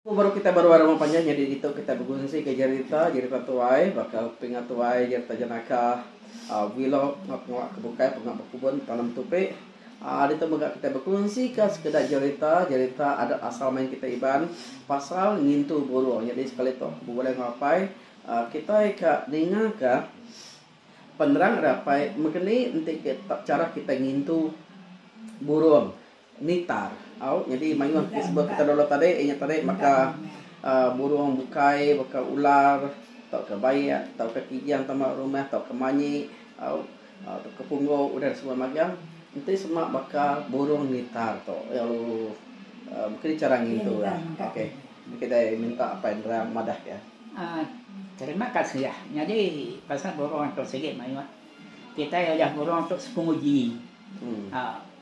Baru kitai ba ruai rumah panjai nyadi ditu kitai bekunsi ke jerita, jerita tuai baka Pinga Tuai, jerita jenaka, vlog enggau pengawa ke bukai pengawa bekebun tanam tupi. Aaa ditu mega kitai bekunsi ke sekeda jerita, jerita adat asal main kitai Iban pasal ngintu burung. Nyadi sekali tu aku begulai enggau apai aaa kitai ka ninga ka penerang ari apai mengkeni enti chara kitai ngintu burung. Nitar. Au nyadi mayuh ti sebut kita dulu tadi inya tadi baka uhh burung bukai baka ular tauka bayak tauka kijang tama rumah tauka manyi au tauka punggu udah disebut magang enti sema baka burung nitar tu lalu uhh baka ni chara ngintu iya. Okey kitai minta apai nerang madah iya. Uhh terima kasih nyadi pasal burung tu sigi mayuh kitai udah burung tu sepenguji.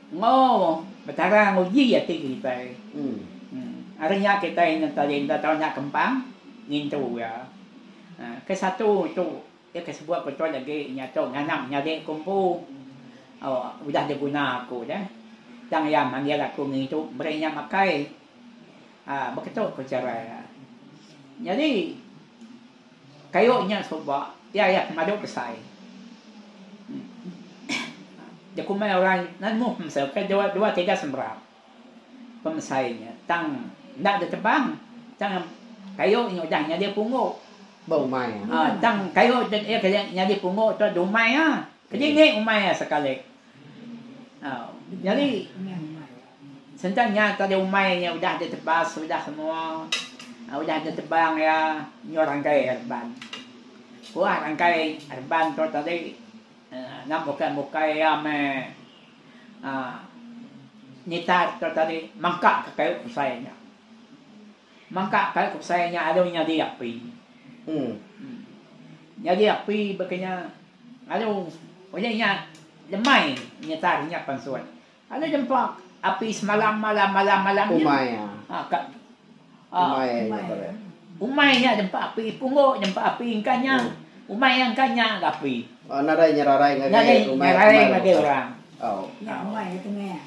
Enggau Petara nguji ati kitai. Ari nya kitai tadi enda tau enda kempang ngintu iya. Ke satu tu iya ke sebut betul agi nya tu nganak menyadi aku empu udah diguna aku deh. Tang iya manggil aku ngintu meri nya makai. Beketu ku chara iya. Nyadi. Kayu nya suba iya iya pemadu besai. Dikumbai orang nemu pemesai ukai dua dua tiga semerap pemesai nya tang enda ditebang tang kayu nya udah nyadi punggu. Ba umai. Aaa tang kayu iya ke nyadi punggu tu dumai iya kedingi umai iya sekali. Aaa nyadi. Sentang nya tadi umai nya udah ditebas udah semua udah ditebang iya nyuh rangkai reban. Kuah rangkai reban tu tadi enda bukai bukai iya meh uhh nyitar tu tadi mangka ka kayu besai nya. Mangka kayu ke besai nya alu nyadi api. Nyadi api baka nya alu udah nya lemai nyitar nya pansut. Anu dempa api semalam malam malam malam nya. Umai ah. Ha ka. Ha. Umai nya tadi. Umai nya dempa api punggu dempa api engka nya. Umai engka nya ga api. Oh nadai nyerarai ngagai Nadai umai nyerarai ngagai orang. Oh. Nya umai ya tengah.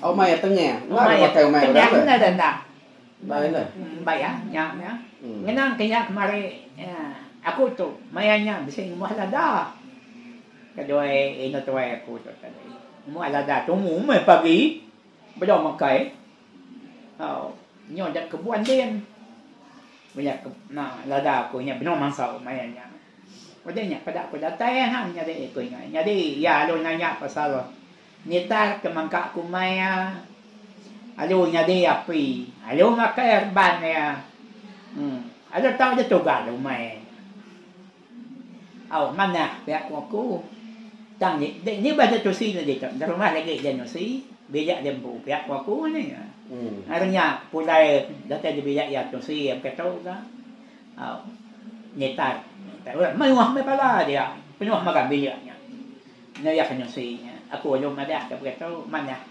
Umai ya tengah. Enda ga pakai umai orang tu. Tengah enda. Enda enda. Ba ya nya nya. Ngenang ke nya kemari aku tu maya nya bisi ngembuah lada. Keduai indu tuai aku tu tadi. Muai lada tumu meh pagi bedau makai. Au nyu da kebun din. Maya ke lada aku nya benung mansau maya nya. Udah nya peda aku datai ha nyadi aku ingat. Nyadi iya alu nanya pasal ngitar ke mangka kumai iya alu nyadi api alu makai reban iya. Em alu tau ditugal umai. Au manah pia ku aku. Tang ni ni bah deh tusi ne ditu nerumah lagi deh nusi bilik deh empu pia ku aku ni. Ari nya pulai datai da bilik iya tusi iya beketu ka au nyitar mayuh meh bala dia penuh mega bilik nya. Nya iya ke nusi nya aku lalu madah ka beketu manah.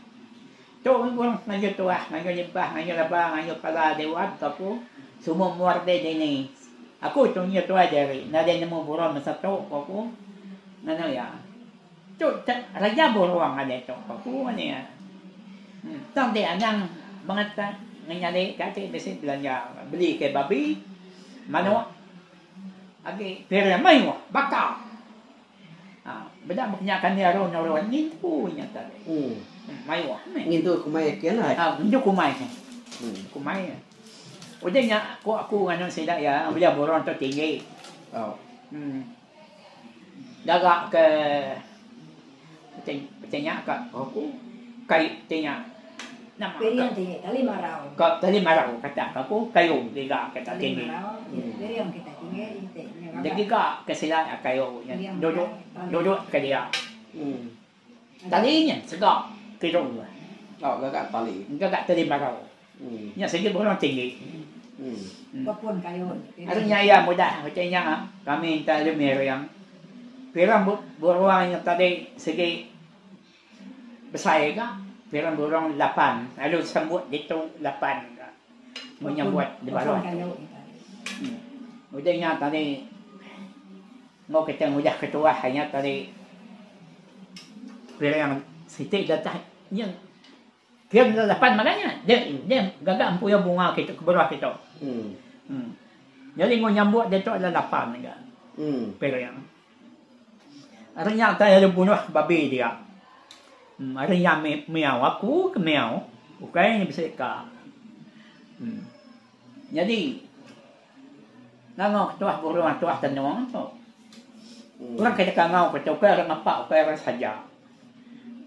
Tu meh ngayuh tuah, ngayuh limpah, ngayuh laba, ngayuh pala dewan ku aku semua muar deh dini. Aku tu ngayuh tuai diri nadai nemu burung masa tu ku aku nganu iya. Tu raja burung alai tu ku aku nganu iya. Tang ti anang bangat ngenyali ka ti bisi belanja beli kai babi, manuk agi piring mayuh baka. Beda meh nya kami aru nurun ngintu nya tadi. Mayuh meh. Ngintu kumai kin ai. Ngintu kumai. Kumai. Udah nya ku aku nganu sida iya ulih burung tu tinggi. Gaga ke ti nya ka aku kai ti nya. Nama piring ti tali marau. Ka tali marau kata ka aku kayu giga ke tak tinggi. Piring kita tinggi iti nya gaga. Digiga ke sida kayu nya duduk duduk ke dia. Tali nya sega kiru. Oh gaga tali. Gaga tali marau. Nya sigi burung tinggi. Bepun kayu. Ari nya iya mudah utai nya kami enta lalu miring. Piring burung nya tadi sigi Besai ga piring burung lapan lalu sambut ditu lapan ga mun nyambut di baruh tu. Udah nya tadi enggau kita ngudah ketuah nya tadi piring siti da tah nya piring lapan mega nya deh deh gaga empu iya bunga kitu ke baruh kitu. Hmm. Jadi ngau nyambuk ditu ada lapan ga. Piring. Ari nya tai lalu bunuh babi dia. Hmm, ari nya miau aku ke miau ukai nya bisi ka. Hmm. Nyadi ngangau ketuah burung tuah tenung tu. Orang ke deka ngau ke tu ukai orang ngapa ukai orang saja.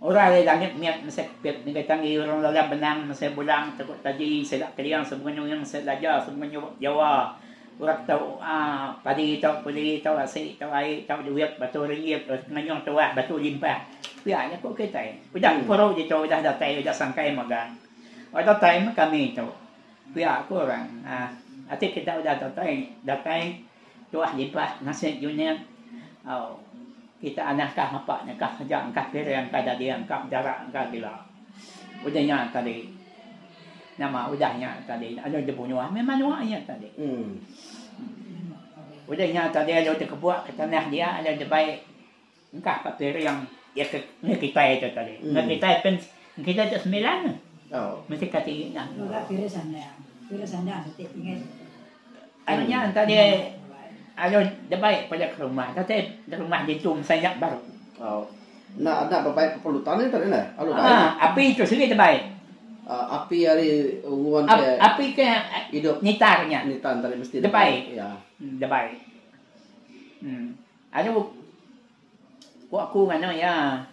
Orang ari langit mit mesei kepit ngagai tanggi orang dalam benang mesei bulang tegut taji sida keling sebunga nyuing sida laja sebunga nyubok jawa. Orang tau aaa padi tau puli tau asi tau ai tau duit batu ringgit nganyung tuah batu limpah. Pia nya ku kitai. Udah puru ditu udah datai udah sangkai mega. Udah datai meh kami tu. Pia ku orang aaa ati kita udah datai datai tuah limpah ngasih unit au kita anah kah ngapa nya kah aja engkah piring engkah daging engkah bejarak engkah gila. Udah nya tadi nama udah nya tadi anu dibunuh meh manuk nya tadi. Udah nya tadi lalu dikebuk ke tanah dia lalu dibai engkah ba piring iya ke ngan kitai tu tadi. Ngan kitai pen kitai tu semilan. Mesti ka ti nya. Anu nya tadi alu dibai peda ke rumah. Tadi rumah ditu mesai nya baru. Enda enda bebai ke pelutan nya tadi neh. Alu bai. Api tu sigi dibai. Api ari ungun ke api ke idup ngitar nya. Ngitar tadi mesti dibai. Ya. Dibai. Em. Alu ku aku nganu iya.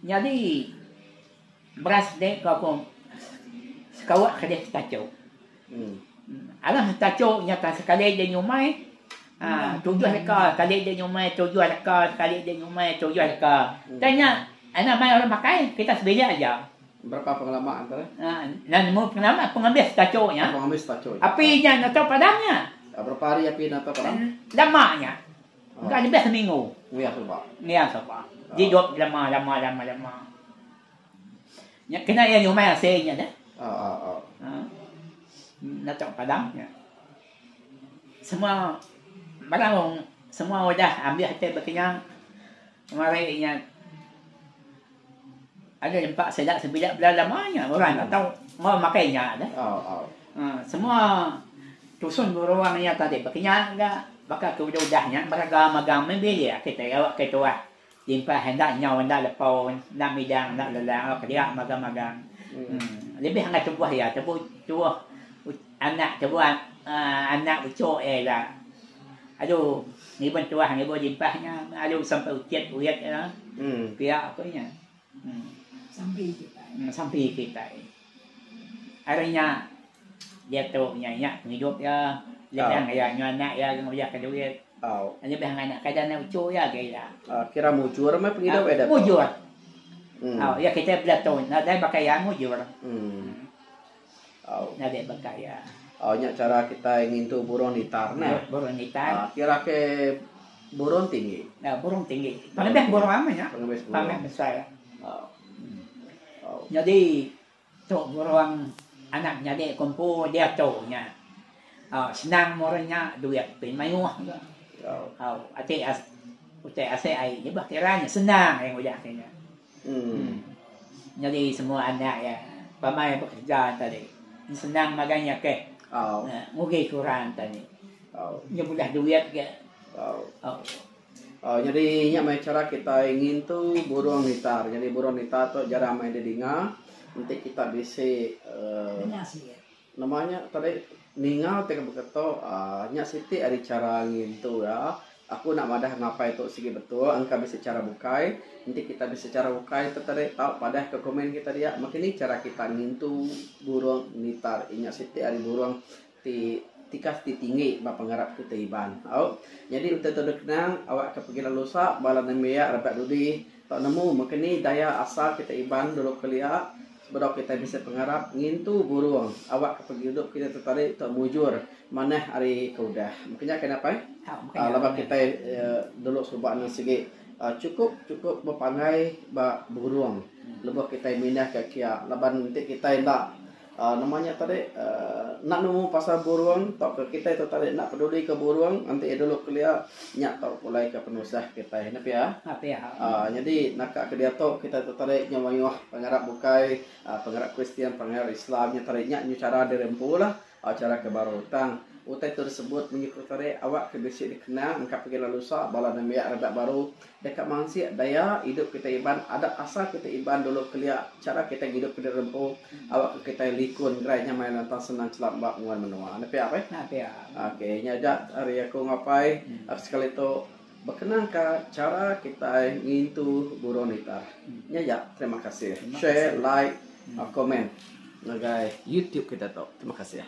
Nyadi beras dek ku aku sekawak ke deh setachuk. Alah tachuk nya ka sekali deh nyumai aaa tujuh leka sekali deh nyumai tujuh leka sekali deh nyumai tujuh leka. Tang nya anak mai orang makai kita sebilik aja. Berapa pengelama antara? Aaa enda nemu pengelama pengabis tachuk nya. Pengabis tachuk nya. Api nya ngetau padam nya. Berapa hari api ngetau padam? Lama nya. Engka lebih seminggu. Ngiang suba. Ngiang suba. Didup lama lama lama lama. Nya kena iya nyumai asing nya deh. Enda tau padang nya. Semua barang semua udah ambih ati bekenyang mari nya ada nempa sida sebila bela lama nya orang enda tau enggau makai nya deh. Semua tusun burung nya tadi bekenyang ga baka ke udah udah nya berega megang meh bilik kitai awak ke tuah. Limpah enda nyau enda lepau enda midang enda lelang ke dia magang-magang. Lebih angai tubuh iya tubuh tubuh anak tubuh anak uchu iya ila. Alu ngibun tuah ngibun limpah nya alu sampai uchit uyat iya pia ku nya. Sampi kitai. Ari nya diatu nya nya pengidup iya lebih iya nyau anak iya ngulih ka duit. Lebih anak kada anak uchu iya ga ila. Kira mujur meh pengidup iya diatu. Mujur. Iya kitai bela tu nadai baka iya mujur. Nadai baka iya. Nya chara kitai ngintu burung nitar neh. Burung nitar. Kira ke burung tinggi. Burung tinggi. Pengebih burung amat nya. Pengebih besai. Nyadi Tu burung anak menyadi ku empu diatu nya. Au senang murun nya duit pin mayuh ga. Au ati utai asai ai nya bah kira nya senang iya ngudah ke nya. Nyadi semua anak iya pamai bekerja tadi senang magang iya keh ngugi ke orang tadi. Nya bulih duit ga. Au. Nyadi nya meh chara kitai ngintu burung nitar. Nyadi burung nitar tu jarang meh didinga enti kita bisi uhh nama nya tadi ninga ti beketo uhh nya siti ari chara ngintu iya. Aku enda madah ngapai tu sigi betul engka bisi chara bukai. Enti kita bisi chara bukai tu tadi tau padah ke komen kita dia meh kini chara kita ngintu burung nitar inya siti ari burung ti tikas ti tinggi ba pengarap kitai Iban. Au. Nyadi utai tu deh kenang awak ke pegila lusa bala nembiak rebak dudi tau nemu meka ni daya asal kitai Iban dulu kelia sebedau kitai bisi pengarap ngintu burung awak ke pengidup kitai tu tadi tau mujur manah ari ke udah. Meka nya kena pai laban kitai dulu suba ne sigi chukup chukup bepanggai ba burung lebuh kitai mindah ke kia laban enti kitai enda Nama nya tadi enda nemu pasal burung tauka kitai tu tadi enda peduli ke burung enti iya dulu kelia nya tau pulai ke penusah kitai ne pia. Nyadi naka ke diatu kitai tu tadi nyau mayuh pengarap bukai pengarap Kristian pengarap Islam nya tadi nya nyu chara diri empu lah. Chara ke baru. Tang, utai tu disebut munyi ku tadi awak ke bisi dikenang engka pegila lusa bala nembiak rebak baru deka mansik daya idup kitai Iban, adat asal kitai Iban dulu kelia, chara kitai ngidup kediri empu awak ke kitai likun gerai nyamai lantang senang chelap ba nguan menua. Enda pia peh? Enda pia. Okey, nya aja ari aku ngapai sekali tu bekenang ka chara kitai ngintu burung nitar. Nya aja, terima kasih. Share, like, komen ngagai YouTube kita tu. Terima kasih.